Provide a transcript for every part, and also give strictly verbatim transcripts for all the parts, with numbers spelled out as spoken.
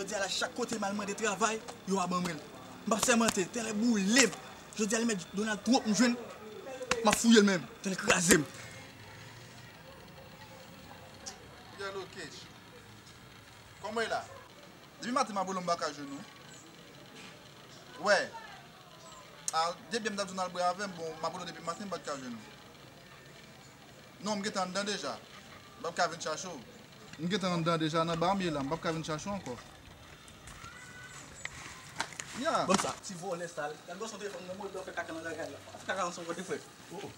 Jodi a la, chak kote m al mande travay, yo pa ban mwen l. M p ap sèmante, tèlè boule m. Jodi a, li mèt Donald Trump m jwenn, m ap fouye l menm, tèlè kraze m. Yellow Cage. Kòman w ye la? Depi maten m ap rele w, m pa ka jwenn ou. Wè. A, depi m t ap di w n al bwè avè m, bon, m ap rele w depi maten, m pa t ka jwenn ou. Non, m gentan anndan deja. M p ap ka vin chache w. M gentan anndan deja, nan ba m ye la, m p ap ka vin chache w ankò. Ya. Bon sa, ti vòlè sal. Gad bò son telefòn nan, mwen dwe fè kaka nan lagay la. Fè kaka ansanm kote frè. Oh, oh.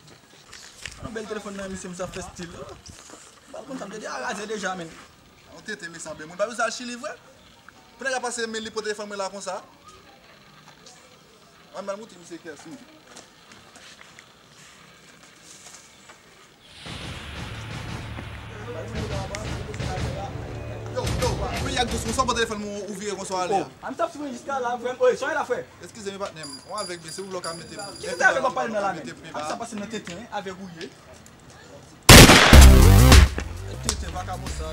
Yon bèl telefòn nan, misye, misye ap fè stil. Oh. M pa konn sa, m te di a razè deja, men. Yon tete, mesye, men moun pa bezwen al Chili vre. Pou nèg la pase men li pran telefòn mwen la konsa. An m al moute misye kès wi. Yo, yo, peyi a dous, mwen sot pran telefòn mwen ou vire konsa w ale a. Oh, an m t ap swiv jiska la, frè m. Oye, sa w ye la, frè? Eskize m, patnè m. Ou avèg byen, silvouplè w ka mete. Ki te avèk w ap pale m nan la menm? An sa pase nan tenten, wi, avèg ou ye. Tenten, vakabon sa.